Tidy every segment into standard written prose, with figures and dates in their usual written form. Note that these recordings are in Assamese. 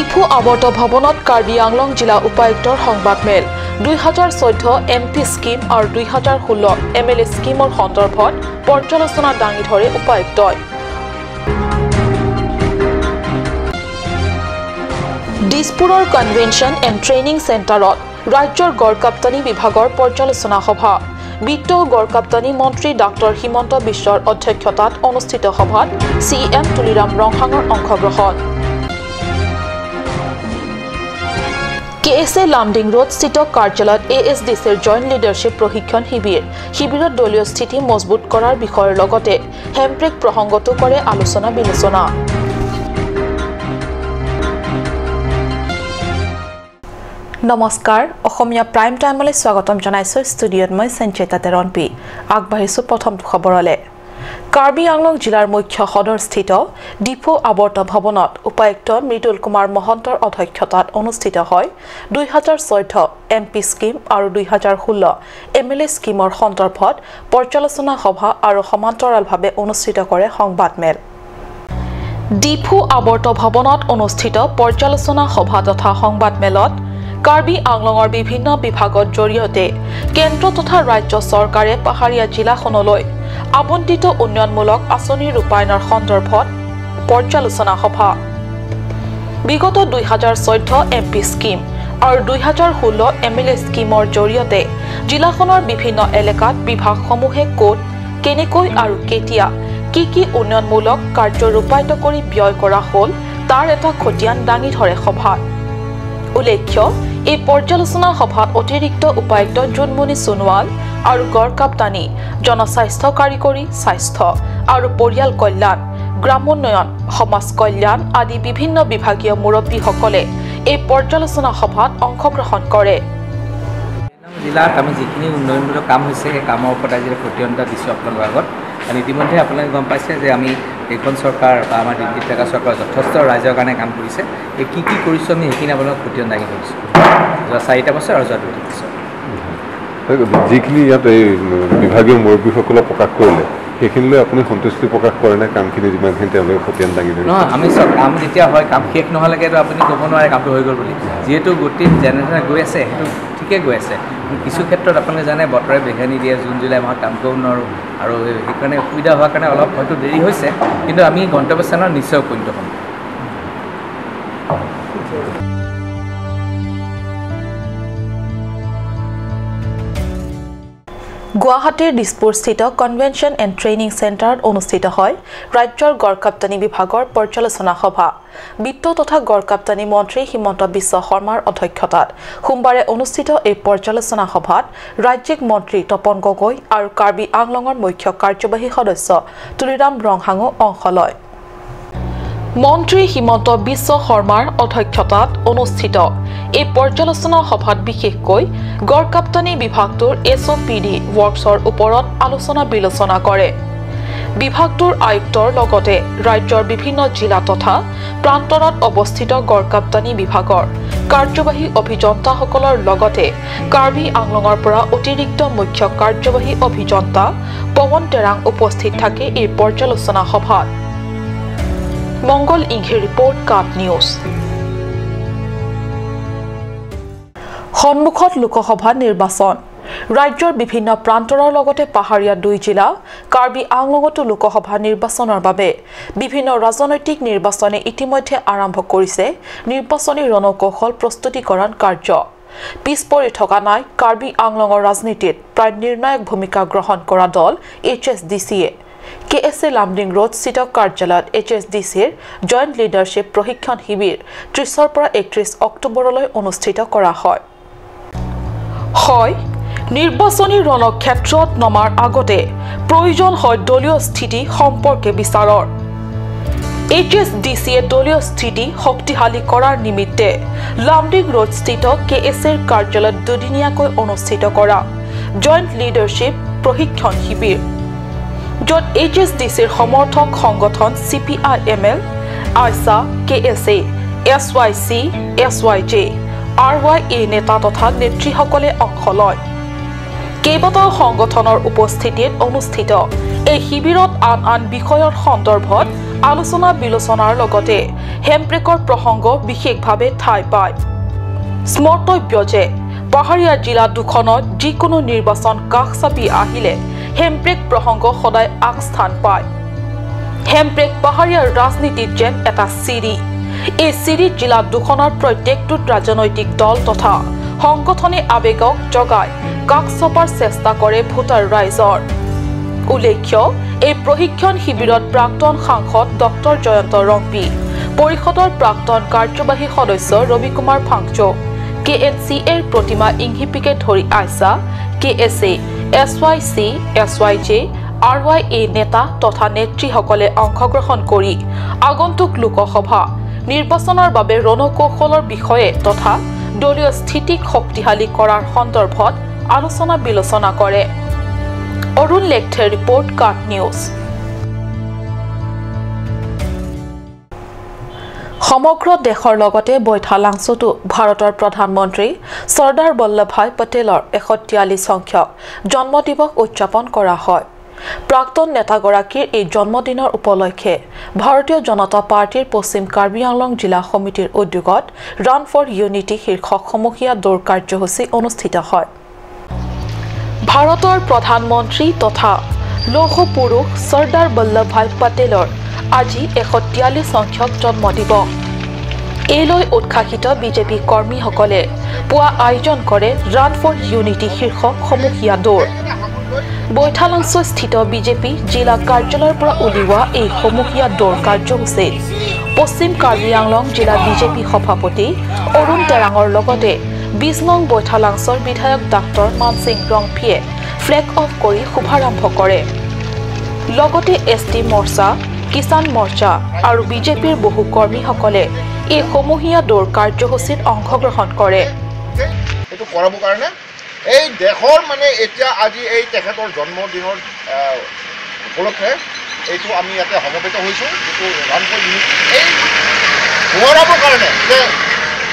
ডিফু আৱৰ্ত ভৱনত কাৰ্বি আংলং জিলা উপায়ুক্তৰ সংবাদমেল। 2014 এম পি স্কীম আৰু 2016 এম এল এ স্কীমৰ সন্দৰ্ভত পৰ্যালোচনা দাঙি ধৰে উপায়ুক্তই। দিছপুৰৰ কনভেনশ্যন এণ্ড ট্ৰেইনিং চেণ্টাৰত ৰাজ্যৰ গড়কাপ্তানি বিভাগৰ পৰ্যালোচনা সভা। বিত্ত গড়কাপ্তানি মন্ত্ৰী ডাঃ হিমন্ত বিশ্বৰ অধ্যক্ষতাত অনুষ্ঠিত সভাত চি এম তুলিৰাম ৰংহাঙৰ অংশগ্ৰহণ। কে এছ এ লামডিং ৰোডস্থিত কাৰ্যালয়ত এ এছ ডি চিৰ জইণ্ট লিডাৰশ্বিপ প্ৰশিক্ষণ শিবিৰ। শিবিৰত দলীয় স্থিতি মজবুত কৰাৰ বিষয়ৰ লগতে হেমব্ৰেক প্ৰসংগতো কৰে আলোচনা বিলোচনা। নমস্কাৰ, অসমীয়া প্ৰাইম টাইমলৈ স্বাগতম জনাইছোঁ। ষ্টুডিঅ'ত মই সঞ্চয়িতা তেৰণপি। আগবাঢ়িছোঁ প্ৰথমটো খবৰলৈ। কাৰ্বি আংলং জিলাৰ মুখ্য সদৰস্থিত ডিফু আৱৰ্ত ভৱনত উপায়ুক্ত মৃদুল কুমাৰ মহন্তৰ অধ্যক্ষতাত অনুষ্ঠিত হয় 2014 এম পি স্কীম আৰু 2016 এম এল এ স্কীমৰ সন্দৰ্ভত পৰ্যালোচনা সভা আৰু সমান্তৰালভাৱে অনুষ্ঠিত কৰে সংবাদমেল। ডিফু আৱৰ্ত ভৱনত অনুষ্ঠিত পৰ্যালোচনা সভা তথা সংবাদমেলত কাৰ্বি আংলঙৰ বিভিন্ন বিভাগৰ জৰিয়তে কেন্দ্ৰ তথা ৰাজ্য চৰকাৰে পাহাৰীয়া জিলাখনলৈ আবণ্টিত উন্নয়নমূলক আঁচনি ৰূপায়ণৰ সন্দৰ্ভত পৰ্যালোচনা সভা। বিগত 2014 এম পি স্কীম আৰু 2016 এম এল এ স্কীমৰ জৰিয়তে জিলাখনৰ বিভিন্ন এলেকাত বিভাগসমূহে ক'ত কেনেকৈ আৰু কেতিয়া কি কি উন্নয়নমূলক কাৰ্য ৰূপায়িত কৰি ব্যয় কৰা হ'ল তাৰ এটা খতিয়ান দাঙি ধৰে সভাত। উল্লেখ্য, এই পৰ্যালোচনা সভাত অতিৰিক্ত উপায়ুক্ত জোনমণি সোণোৱাল আৰু গড়কাপ্তানি, জনস্বাস্থ্য কাৰিকৰী, স্বাস্থ্য আৰু পৰিয়াল কল্যাণ, গ্ৰামোন্নয়ন, সমাজ কল্যাণ আদি বিভিন্ন বিভাগীয় মুৰব্বীসকলে এই পৰ্যালোচনা সভাত অংশগ্ৰহণ কৰে। জিলাত আমি যিখিনি উন্নয়নমূলক কাম হৈছে সেই কামৰ ওপৰত আজি খতিয়ান এটা দিছোঁ আপোনালোকৰ আগত। আৰু ইতিমধ্যে আপোনালোকে গম পাইছে যে আমি এইখন চৰকাৰ বা আমাৰ দিল্লীত থকা চৰকাৰ যথেষ্ট ৰাইজৰ কাৰণে কাম কৰিছে। এই কি কি কৰিছোঁ আমি সেইখিনি আপোনালোকক খতিয়ান দাঙি ধৰিছোঁ যোৱা 4টা বছৰ আৰু যোৱা 2 বছৰ। যিখিনি ইয়াত এই বিভাগীয় মুৰব্বীসকলে প্ৰকাশ কৰিলে সেইখিনিলৈ আপুনি সন্তুষ্টি প্ৰকাশ কৰেনে? কামখিনি যিমানখিনি তেওঁলোকে খতিয়ান দাঙি ধৰিছে? নহয়, আমি চব কাম যেতিয়া হয় কাম শেষ নোহোৱালৈকেতো আপুনি ক'ব নোৱাৰে কামটো হৈ গ'ল বুলি। যিহেতু গতিত যেনেধৰণে গৈ আছে সেইটো ঠিকেই গৈ আছে। কিছু ক্ষেত্ৰত আপোনালোকে জানে বতৰে বেঘানি দিয়ে, জুন জুলাই মাহত কাম কৰিব নোৱাৰোঁ আৰু সেইকাৰণে অসুবিধা হোৱাৰ কাৰণে অলপ হয়তো দেৰি হৈছে, কিন্তু আমি গন্তব্যস্থানত নিশ্চয় উপনীত হ'ম। গুৱাহাটীৰ দিছপুৰস্থিত কনভেনশ্যন এণ্ড ট্ৰেইনিং চেণ্টাৰত অনুষ্ঠিত হয় ৰাজ্যৰ গড়কাপ্তানি বিভাগৰ পৰ্যালোচনা সভা। বিত্ত তথা গড়কাপ্তানি মন্ত্ৰী হিমন্ত বিশ্ব শৰ্মাৰ অধ্যক্ষতাত সোমবাৰে অনুষ্ঠিত এই পৰ্যালোচনা সভাত ৰাজ্যিক মন্ত্ৰী তপন গগৈ আৰু কাৰ্বি আংলঙৰ মুখ্য কাৰ্যবাহী সদস্য তুলিৰাম ৰংহাঙো অংশ লয়। মন্ত্ৰী হিমন্ত বিশ্ব শৰ্মাৰ অধ্যক্ষতাত অনুষ্ঠিত এই পৰ্যালোচনা সভাত বিশেষকৈ গড়কাপ্তানি বিভাগটোৰ এছ অ' পি ডি ৱৰ্কছৰ ওপৰত আলোচনা বিলোচনা কৰে। বিভাগটোৰ আয়ুক্তৰ লগতে ৰাজ্যৰ বিভিন্ন জিলা তথা প্ৰান্তৰত অৱস্থিত গড়কাপ্তানি বিভাগৰ কাৰ্যবাহী অভিযন্তাসকলৰ লগতে কাৰ্বি আংলঙৰ পৰা অতিৰিক্ত মুখ্য কাৰ্যবাহী অভিযন্তা পৱন টেৰাং উপস্থিত থাকে এই পৰ্যালোচনা সভাত। মংগল ইংহে ৰিপৰ্ট, কাট নিউজ। সন্মুখত লোকসভা নিৰ্বাচন। ৰাজ্যৰ বিভিন্ন প্ৰান্তৰৰ লগতে পাহাৰীয়া দুই জিলা কাৰ্বি আংলঙতো লোকসভা নিৰ্বাচনৰ বাবে বিভিন্ন ৰাজনৈতিক নিৰ্বাচনে ইতিমধ্যে আৰম্ভ কৰিছে নিৰ্বাচনী ৰণকৌশল প্ৰস্তুতিকৰণ কাৰ্য। পিছ পৰি থকা নাই কাৰ্বি আংলঙৰ ৰাজনীতিত প্ৰায় নিৰ্ণায়ক ভূমিকা গ্ৰহণ কৰা দল এইচ এছ ডি চিয়ে। কে এছ এ লামডিং ৰোডস্থিত কাৰ্যালয়ত এইচ এছ ডি চিৰ জইণ্ট লিডাৰশ্বিপ প্ৰশিক্ষণ শিবিৰ 30ৰ পৰা 31 অক্টোবৰলৈ অনুষ্ঠিত কৰা হয়। নিৰ্বাচনী ৰণক্ষেত্ৰত নমাৰ আগতে প্ৰয়োজন হয় দলীয় স্থিতি সম্পৰ্কে বিচাৰৰ। এইচ এছ ডি চিয়ে দলীয় স্থিতি শক্তিশালী কৰাৰ নিমিত্তে লামডিং ৰোডস্থিত কে এছ এৰ কাৰ্যালয়ত দুদিনীয়াকৈ অনুষ্ঠিত কৰা জইণ্ট লিডাৰশ্বিপ প্ৰশিক্ষণ শিবিৰ, য'ত এইচ এছ ডি চিৰ সমৰ্থক সংগঠন C P I M L, AISA, K S A, S Y C, S Y J, R Y A নেতা তথা নেত্ৰীসকলে অংশ লয়। কেইবাটাও সংগঠনৰ উপস্থিতিত অনুষ্ঠিত এই শিবিৰত আন আন বিষয়ৰ সন্দৰ্ভত আলোচনা বিলোচনাৰ লগতে হেমব্ৰেকৰ প্ৰসংগ বিশেষভাৱে ঠাই পায়। স্মৰ্তব্য যে পাহাৰীয়া জিলা দুখনত যিকোনো নিৰ্বাচন কাষ চাপি আহিলে হেমব্ৰেক প্ৰসংগ সদায় আগস্থান পায়। হেমব্ৰেক পাহাৰীয়া ৰাজনীতিত যেন এটা চিৰি। এই চিৰি জিলা দুখনৰ প্ৰত্যেকটোত ৰাজনৈতিক দল তথা সংগঠনে আৱেগক জগাই কাষ চপাৰ চেষ্টা কৰে ভোটাৰ ৰাইজৰ। উল্লেখ্য, এই প্ৰশিক্ষণ শিবিৰত প্ৰাক্তন সাংসদ ডক্টৰ জয়ন্ত ৰংপি, পৰিষদৰ প্ৰাক্তন কাৰ্যবাহী সদস্য ৰবি কুমাৰ ফাংচো, KNCAৰ প্ৰতিমা ইংহিপিকে ধৰি Aisha, KSA, SYC, SYJ, RYA নেতা তথা নেত্ৰীসকলে অংশগ্ৰহণ কৰি আগন্তুক লোকসভা নিৰ্বাচনৰ বাবে ৰণকৌশলৰ বিষয়ে তথা দলীয় স্থিতিক শক্তিশালী কৰাৰ সন্দৰ্ভত আলোচনা বিলোচনা কৰে। অৰুণ লেখথেৰ ৰিপৰ্ট, কাট নিউজ। সমগ্ৰ দেশৰ লগতে বৈঠালাংছতো ভাৰতৰ প্ৰধানমন্ত্ৰী চৰ্দাৰ বল্লভভাই পেটেলৰ 143 সংখ্যক জন্মদিৱস উদযাপন কৰা হয়। প্ৰাক্তন নেতাগৰাকীৰ এই জন্মদিনৰ উপলক্ষে ভাৰতীয় জনতা পাৰ্টীৰ পশ্চিম কাৰ্বি আংলং জিলা সমিতিৰ উদ্যোগত ৰান ফৰ ইউনিটি শীৰ্ষক সমূহীয়া দৌৰ কাৰ্যসূচী অনুষ্ঠিত হয়। ভাৰতৰ প্ৰধানমন্ত্ৰী তথা লৌহ পুৰুষ চৰ্দাৰ বল্লভভাই পেটেলৰ আজি 143 সংখ্যক জন্মদিৱস। এই লৈ উৎসাহিত বিজেপি কৰ্মীসকলে পুৱা আয়োজন কৰে ৰান ফৰ ইউনিটি শীৰ্ষক সমূহীয়া দৌৰ। বৈঠালাংছস্থিত বিজেপি জিলা কাৰ্যালয়ৰ পৰা উলিওৱা এই সমূহীয়া দৌৰ কাৰ্যসূচীত পশ্চিম কাৰ্বি আংলং জিলা বিজেপি সভাপতি অৰুণ টেৰাঙৰ লগতে 20 নং বৈঠালাংছৰ বিধায়ক ডাক্তৰ মানসিং ৰংফিয়ে ফ্লেগ অফ কৰি শুভাৰম্ভ কৰে। লগতে ST মৰ্চা, কিষাণ মৰ্চা আৰু বিজেপিৰ বহু কৰ্মীসকলে এই সমূহীয়া দৌৰ কাৰ্যসূচীত অংশগ্ৰহণ কৰে। এইটো কৰাবৰ কাৰণে এই দেশৰ মানে এতিয়া আজি এই তেখেতৰ জন্মদিনৰ উপলক্ষে এইটো আমি ইয়াতে সমবেত হৈছোঁ। যিটো ৰান ফৰ ইউনিটি এই সোঁৱৰাবৰ কাৰণে যে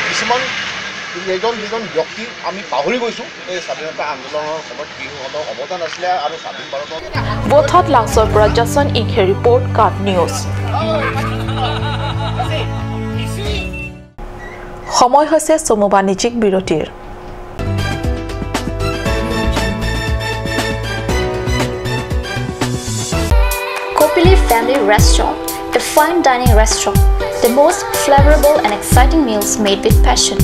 কিছুমান এজন দুজন ব্যক্তি আমি পাহৰি গৈছোঁ এই স্বাধীনতা আন্দোলনৰ সময়ত কি সিহঁতৰ অৱদান আছিলে আৰু স্বাধীন ভাৰতৰ। বৈঠাত লাংছৰ পৰা জাছন ইংহে ৰিপৰ্ট, কাট নিউজ। সময় হৈছে চমু বাণিজ্যিক বিৰতিৰ। Kopili Family Restaurant, a fine dining restaurant, the most flavorable and exciting meals made with passion.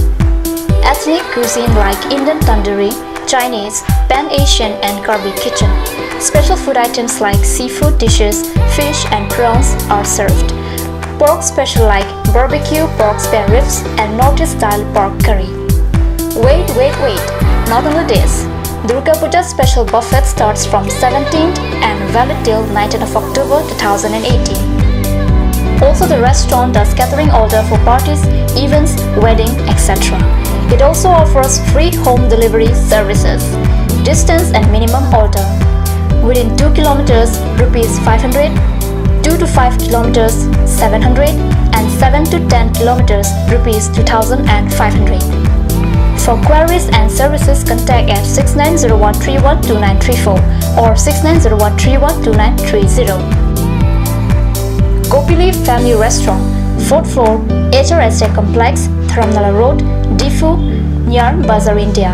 Ethnic cuisine like Indian tandoori, Chinese, Pan-Asian and Karbi kitchen. Special food items like seafood dishes, fish and prawns are served. Pork special like barbecue pork spare ribs and Northeast style pork curry. Wait, wait, wait! Not only this. Durga Puja special buffet starts from 17th and valid till 19th of October 2018. Also, the restaurant does catering order for parties, events, wedding, etc. It also offers free home delivery services. Distance and minimum order. Within 2 kilometers, rupees 500, 2 to 5 kilometers, 700, and 7 to 10 kilometers, rupees 2500. For queries and services, contact at 6901312934 or 6901312930. Kopili Family Restaurant, 4th floor, HRSA Complex, Dharamnala Road, Difu, near Bazaar India.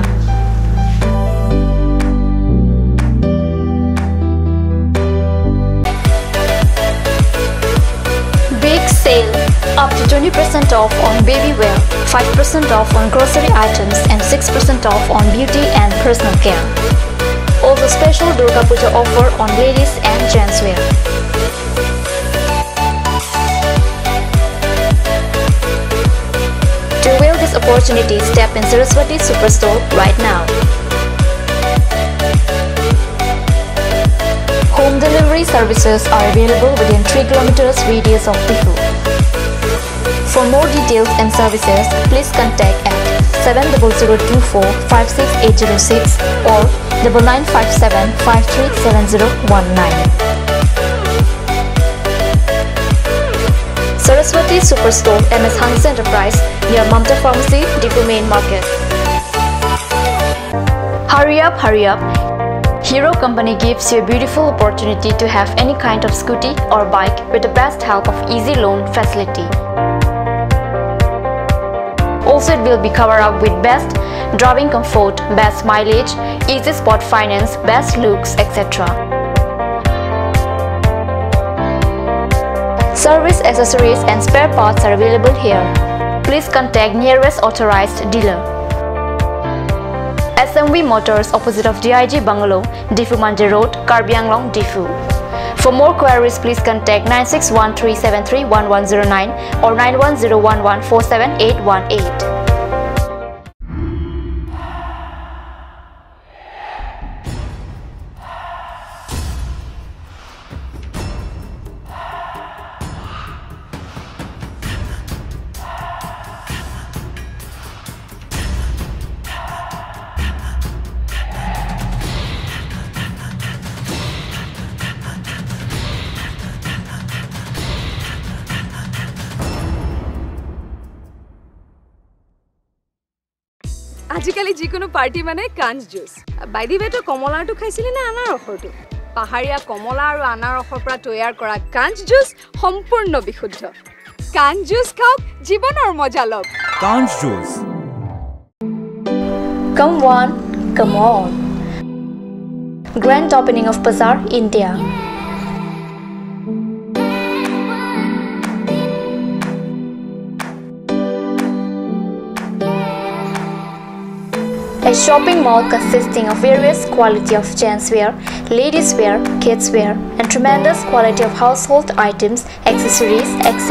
Big sale! Up to 20% off on baby wear, 5% off on grocery items and 6% off on beauty and personal care. Also special Durga Puja offer on ladies and gents wear. To avail this opportunity, step in Saraswati Superstore right now. Home delivery services are available within 3 kilometers radius of Difu. For more details and services, please contact at 70024 56806 or 9957 537019. Saraswati Superstore, MS Hansa Enterprise, near Mamta Pharmacy, Difu Main Market. Hurry up, hurry up. Hero company gives you a beautiful opportunity to have any kind of scooty or bike with the best help of easy loan facility. Also, it will be covered up with best driving comfort, best mileage, easy spot finance, best looks, etc. Service accessories and spare parts are available here. Please contact nearest authorized dealer. SMV Motors, opposite of DIG Bungalow, Diphu Mandir Road, Karbi Anglong, Diphu. For more queries, please contact 9613731109 or 9101147818. আজিকালি যিকোনো পাৰ্টি মানে কাঞ্চ জুচ। বাই the ৱে, তই কমলাৰটো খাইছিলি নে আনাৰসৰটো? পাহাৰীয়া কমলা আৰু আনাৰসৰ পৰা তৈয়াৰ কৰা কাঞ্চ জুচ সম্পূৰ্ণ বিশুদ্ধ। কাঞ্চ জুচ খাওক, জীৱনৰ মজা লওক। কাঞ্চ juice. Come one, come all. Grand opening of Bazaar India. A shopping mall consisting of various quality of gents wear, ladies wear, kids wear, and tremendous quality of household items, accessories, etc.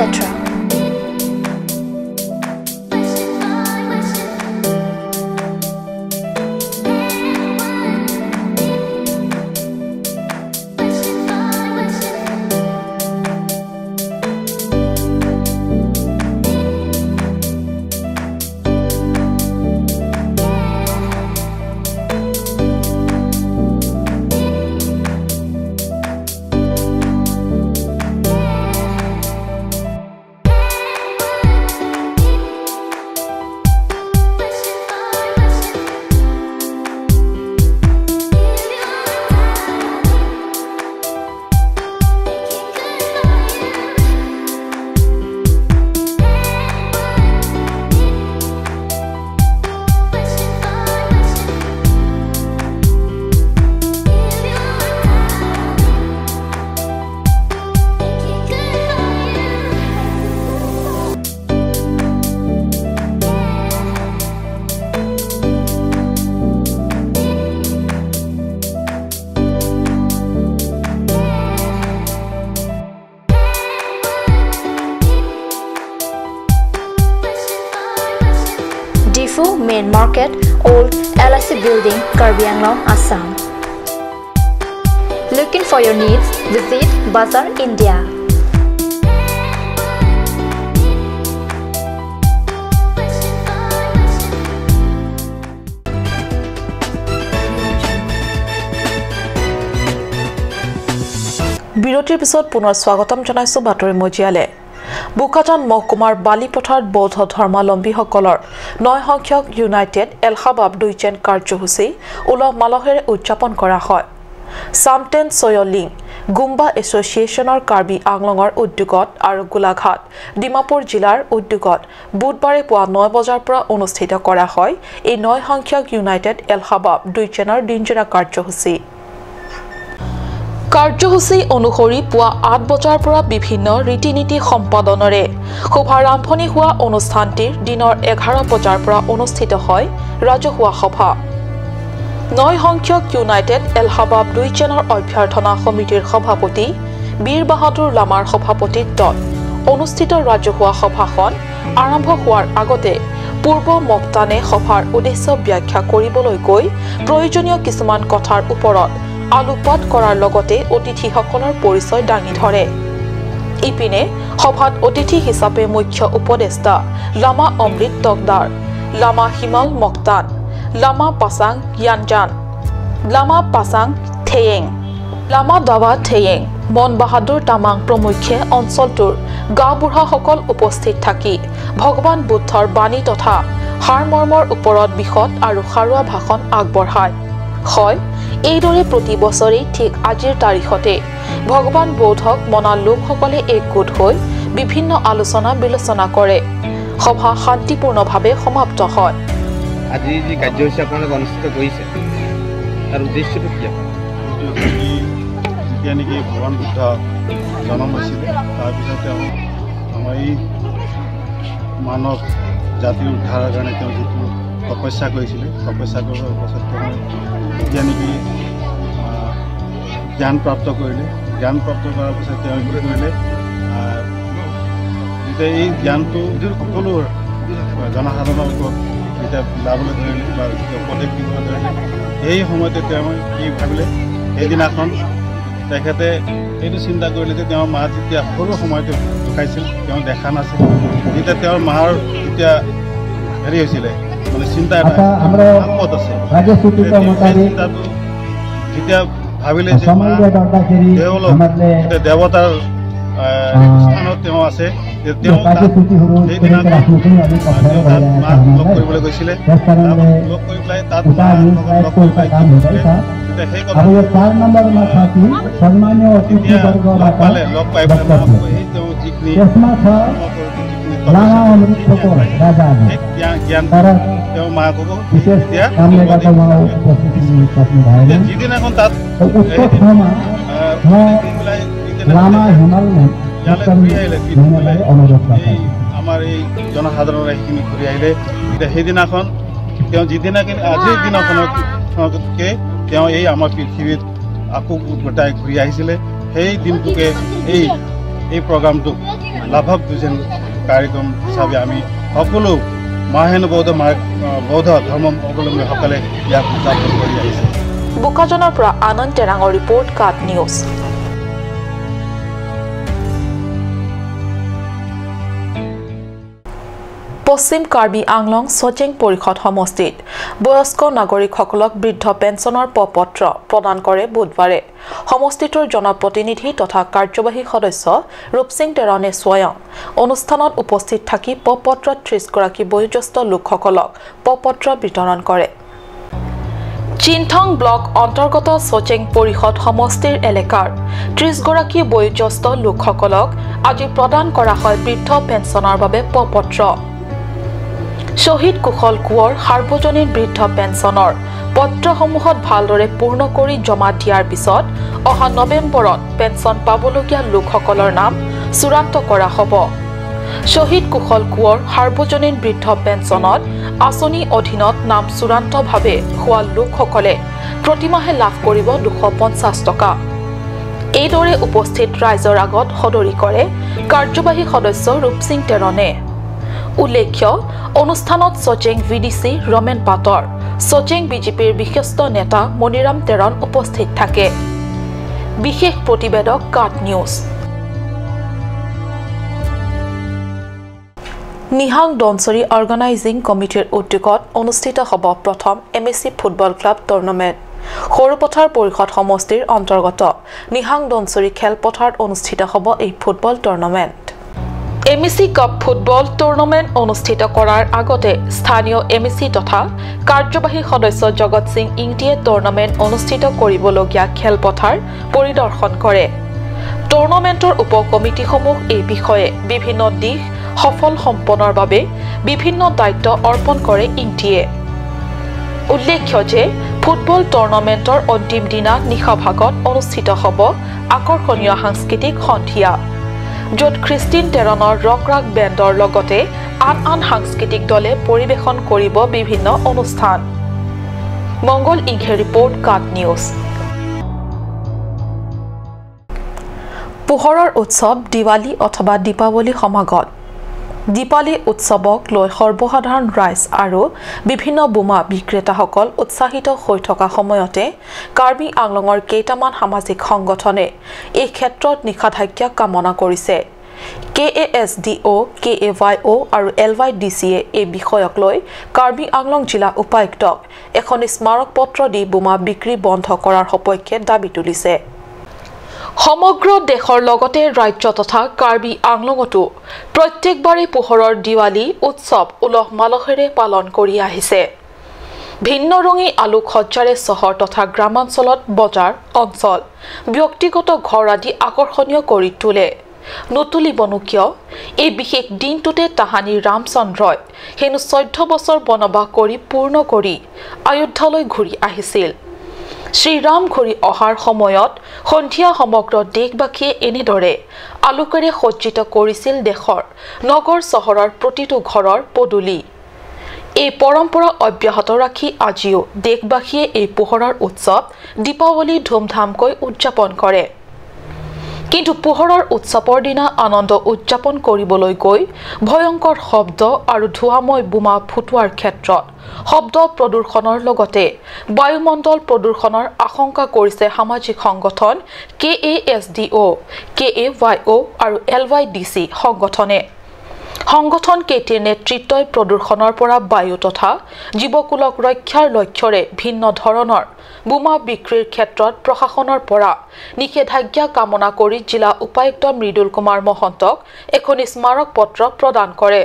Diphu Main Market, Old LIC Building, Karbi Anglong, Assam. Looking for your needs? Visit Bazaar India. বিৰতিৰ পিছত পুনৰ স্বাগতম জনাইছো বাতৰি মজিয়ালে। বোকাজান মহকুমাৰ বালিপথাৰত বৌদ্ধ ধৰ্মাৱলম্বীসকলৰ 9 সংখ্যক ইউনাইটেড এলহাবাব দুইচেন কাৰ্যসূচী উলহ মালহেৰে উদযাপন কৰা হয়। চামটেন চয়লিং গুম্বা এছ'চিয়েশ্যনৰ কাৰ্বি আংলঙৰ উদ্যোগত আৰু গোলাঘাট ডিমাপুৰ জিলাৰ উদ্যোগত বুধবাৰে পুৱা 9 বজাৰ পৰা অনুষ্ঠিত কৰা হয় এই 9 সংখ্যক ইউনাইটেড এলহাবাব দুইচেনৰ দিনজোৰা কাৰ্যসূচী। কাৰ্যসূচী অনুসৰি পুৱা 8 বজাৰ পৰা বিভিন্ন ৰীতি নীতি সম্পাদনেৰে শুভাৰম্ভণি হোৱা অনুষ্ঠানটিৰ দিনৰ 11 বজাৰ পৰা অনুষ্ঠিত হয় ৰাজহুৱা সভা। 9 সংখ্যক ইউনাইটেড এলহাবাব দুইচেনৰ অভ্যৰ্থনা সমিতিৰ সভাপতি বীৰ বাহাদুৰ লামাৰ সভাপতিত্বত অনুষ্ঠিত ৰাজহুৱা সভাখন আৰম্ভ হোৱাৰ আগতে পূৰ্ব মক্তানে সভাৰ উদ্দেশ্য ব্যাখ্যা কৰিবলৈ গৈ প্ৰয়োজনীয় কিছুমান কথাৰ ওপৰত আলোকপাত কৰাৰ লগতে অতিথিসকলৰ পৰিচয় দাঙি ধৰে। ইপিনে সভাত অতিথি হিচাপে মুখ্য উপদেষ্টা লামা অমৃত তকদাৰ, লামা হিমাল মক্তান, লামা পাচাং য়ানজান, লামা পাচাং থেয়েং, লামা দাৱা থেয়েং, মন বাহাদুৰ তামাং প্ৰমুখ্যে অঞ্চলটোৰ গাঁওবুঢ়াসকল উপস্থিত থাকি ভগৱান বুদ্ধৰ বাণী তথা সাৰমৰ্মৰ ওপৰত বিশদ আৰু সাৰুৱা ভাষণ আগবঢ়ায়। হয়, এইদৰে প্ৰতি বছৰেই ঠিক আজিৰ তাৰিখতে ভগৱান বৌদ্ধক মনা লোকসকলে একগোট হৈ বিভিন্ন আলোচনা বিলোচনা কৰে। সভা শান্তিপূৰ্ণভাৱে সমাপ্ত হয়। আজি যি কাৰ্যসূচী আপোনালোকে অনুষ্ঠিত কৰিছে তাৰ উদ্দেশ্যটো কি? যেতিয়া নেকি ভগৱান বুদ্ধ জন্ম হৈছিলে, তাৰপিছত তেওঁ আমাৰ এই মানৱ জাতিৰ উদ্ধাৰৰ কাৰণে তেওঁ যিটো তপস্যা কৰিছিলে, তপস্যা কৰাৰ পাছত তেওঁ যেতিয়া নেকি জ্ঞান প্ৰাপ্ত কৰিলে, জ্ঞান প্ৰাপ্ত কৰাৰ পিছত তেওঁ কি কৰিলে, যেতিয়া এই জ্ঞানটো সকলো জনসাধাৰণৰ ওপৰত যেতিয়া বিলাবলৈ ধৰিলে বা যেতিয়া উপদেশ দিবলৈ ধৰিলে, সেই সময়তে তেওঁ কি ভাবিলে, সেইদিনাখন তেখেতে এইটো চিন্তা কৰিলে যে তেওঁৰ মা যেতিয়া সৰু সময়তে ঢুকাইছিল তেওঁ দেখা নাছিল, যেতিয়া তেওঁৰ মাৰ যেতিয়া হেৰি হৈছিলে মানে চিন্তা এটা ক'ত আছে, চিন্তাটো যেতিয়া ভাবিলে যে তেওঁলোক যেতিয়া দেৱতাৰ স্থানত তেওঁ আছে, তেওঁ সেইদিনা তেওঁ তাত মাক লগ কৰিবলৈ গৈছিলে। লগ কৰি পেলাই তাত লগ কৰি পেলাই কি কৰিলে, তেতিয়া সেই কথা যেতিয়া লগ পালে, লগ পাই পেলাই এই তেওঁ যিখিনি যিখিনি জ্ঞান তেওঁ মাককো তেতিয়া যিদিনাখন তাত ইয়ালৈ ঘূৰি আহিলে, এই আমাৰ এই জনসাধাৰণৰ সেইখিনি ঘূৰি আহিলে, তেতিয়া সেইদিনাখন তেওঁ যিদিনা আজিৰ দিনাখনতকৈ তেওঁ এই আমাৰ পৃথিৱীত আকৌ গোটাই ঘূৰি আহিছিলে, সেই দিনটোকে এই প্ৰগ্ৰামটোক লাভৱ দুজন কাৰ্যক্ৰম হিচাপে আমি সকলো মাহেন বৌদ্ধ বৌদ্ধ ধৰ্ম অৱলম্বীসকলে ইয়াক উদযাপন কৰি আহিছে। বোকাজানৰ পৰা আনন্দ টেৰাঙৰ ৰিপৰ্ট, কাট নিউজ। পশ্চিম কাৰ্বি আংলং চচেং পৰিষদ সমষ্টিত বয়স্ক নাগৰিকসকলক বৃদ্ধ পেঞ্চনৰ প্ৰপত্ৰ প্ৰদান কৰে বুধবাৰে। সমষ্টিটোৰ জনপ্ৰতিনিধি তথা কাৰ্যবাহী সদস্য ৰূপসিং টেৰণে স্বয়ং অনুষ্ঠানত উপস্থিত থাকি প্ৰপত্ৰ 30গৰাকী বয়োজ্যেষ্ঠ লোকসকলক প্ৰপত্ৰ বিতৰণ কৰে। চিনথং ব্লক অন্তৰ্গত চচেং পৰিষদ সমষ্টিৰ এলেকাৰ 30গৰাকী বয়োজ্যেষ্ঠ লোকসকলক আজি প্ৰদান কৰা হয় বৃদ্ধ পেঞ্চনৰ বাবে প্ৰপত্ৰ। শ্বহীদ কুশল কোঁৱৰ সাৰ্বজনীন বৃদ্ধ পেঞ্চনৰ পত্ৰসমূহত ভালদৰে পূৰ্ণ কৰি জমা দিয়াৰ পিছত অহা নৱেম্বৰত পেঞ্চন পাবলগীয়া লোকসকলৰ নাম চূড়ান্ত কৰা হ'ব। শ্বহীদ কুশল কোঁৱৰ সাৰ্বজনীন বৃদ্ধ পেঞ্চনত আঁচনি অধীনত নাম চূড়ান্তভাৱে হোৱা লোকসকলে প্ৰতিমাহে লাভ কৰিব 250 টকা। এইদৰে উপস্থিত ৰাইজৰ আগত সদৰি কৰে কাৰ্যবাহী সদস্য ৰূপসিং টেৰণে। উল্লেখ্য, অনুষ্ঠানত চচেং ভিডিচি ৰমেন পাটৰ, চচেং বিজেপিৰ বিশিষ্ট নেতা মণিৰাম টেৰণ উপস্থিত থাকে। বিশেষ প্ৰতিবেদক, কাট নিউজ। নিহাং দনচৰি অৰ্গেনাইজিং কমিটিৰ উদ্যোগত অনুষ্ঠিত হ'ব প্ৰথম MSC football club tournament. Sarupathar পৰিষদ সমষ্টিৰ অন্তৰ্গত নিহাং দনচৰি খেলপথাৰত অনুষ্ঠিত হ'ব এই football tournament. MEC cup football tournament অনুষ্ঠিত কৰাৰ আগতে স্থানীয় এমএচি তথা কাৰ্যবাহী সদস্য জগত সিং ইংটিয়ে টুৰ্ণামেণ্ট অনুষ্ঠিত কৰিবলগীয়া খেলপথাৰ পৰিদৰ্শন কৰে। টুৰ্ণামেণ্টৰ উপ কমিটিসমূহ এই বিষয়ে বিভিন্ন দিশ সফল সম্পন্নৰ বাবে বিভিন্ন দায়িত্ব অৰ্পণ কৰে ইংটিয়ে। উল্লেখ্য যে ফুটবল টুৰ্ণামেণ্টৰ অন্তিম দিনা নিশা ভাগত অনুষ্ঠিত হ'ব আকৰ্ষণীয় সাংস্কৃতিক সন্ধিয়া, য'ত খ্ৰীষ্টিন টেৰণৰ ৰক ৰাক বেণ্ডৰ লগতে আন আন সাংস্কৃতিক দলে পৰিৱেশন কৰিব বিভিন্ন অনুষ্ঠান। মংগল ইংহে ৰিপৰ্ট, কাট নিউজ। পোহৰৰ উৎসৱ দিৱালী অথবা দীপাৱলী সমাগত। দীপাৱলী উৎসৱক লৈ সৰ্বসাধাৰণ ৰাইজ আৰু বিভিন্ন বোমা বিক্ৰেতাসকল উৎসাহিত হৈ থকা সময়তে কাৰ্বি আংলঙৰ কেইটামান সামাজিক সংগঠনে এই ক্ষেত্ৰত নিষেধাজ্ঞা কামনা কৰিছে। KASDO, KAYO আৰু LYDCয়ে এই বিষয়ক লৈ কাৰ্বি আংলং জিলা উপায়ুক্তক এখন স্মাৰক পত্ৰ দি বোমা বিক্ৰী বন্ধ কৰাৰ সপক্ষে দাবী তুলিছে। সমগ্ৰ দেশৰ লগতে ৰাজ্য তথা কাৰ্বি আংলঙতো প্ৰত্যেকবাৰে পোহৰৰ দিৱালী উৎসৱ উলহ মালহেৰে পালন কৰি আহিছে। ভিন্ন ৰঙী আলোকসজ্জাৰে চহৰ তথা গ্ৰামাঞ্চলত বজাৰ অঞ্চল ব্যক্তিগত ঘৰ আদি আকৰ্ষণীয় কৰি তোলে। নুতুলিবনো কিয়, এই বিশেষ দিনটোতে তাহানি ৰামচন্দ্ৰই হেনো 14 বছৰ বনবাস কৰি পূৰ্ণ কৰি অযোধ্যালৈ ঘূৰি আহিছিল। শ্ৰীৰাম ঘূৰি অহাৰ সময়ত সন্ধিয়া সমগ্ৰ দেশবাসীয়ে এনেদৰে আলোকেৰে সজ্জিত কৰিছিল দেশৰ নগৰ চহৰৰ প্ৰতিটো ঘৰৰ পদূলি। এই পৰম্পৰা অব্যাহত ৰাখি আজিও দেশবাসীয়ে এই পোহৰৰ উৎসৱ দীপাৱলী ধুমধামকৈ উদযাপন কৰে। কিন্তু পোহৰৰ উৎসৱৰ দিনা আনন্দ উদযাপন কৰিবলৈ গৈ ভয়ংকৰ শব্দ আৰু ধোঁৱাময় বোমা ফুটোৱাৰ ক্ষেত্ৰত শব্দ প্ৰদূষণৰ লগতে বায়ুমণ্ডল প্ৰদূষণৰ আশংকা কৰিছে সামাজিক সংগঠন KASDO, KAYO আৰু LYDC সংগঠনে। সংগঠন কেইটিৰ নেতৃত্বই প্ৰদূষণৰ পৰা বায়ু তথা জীৱকুলক ৰক্ষাৰ লক্ষ্যৰে ভিন্ন ধৰণৰ বোমা বিক্ৰীৰ ক্ষেত্ৰত প্ৰশাসনৰ পৰা নিষেধাজ্ঞা কামনা কৰি জিলা উপায়ুক্ত মৃদুল কুমাৰ মহন্তক এখনি স্মাৰক পত্ৰ প্ৰদান কৰে।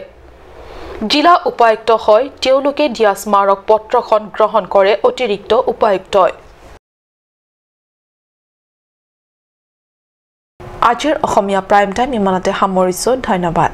জিলা উপায়ুক্ত হৈ তেওঁলোকে দিয়া স্মাৰক পত্ৰখন গ্ৰহণ কৰে অতিৰিক্ত উপায়ুক্তই। আজিৰ অসমীয়া প্ৰাইম টাইম ইমানতে সামৰিছোঁ। ধন্যবাদ।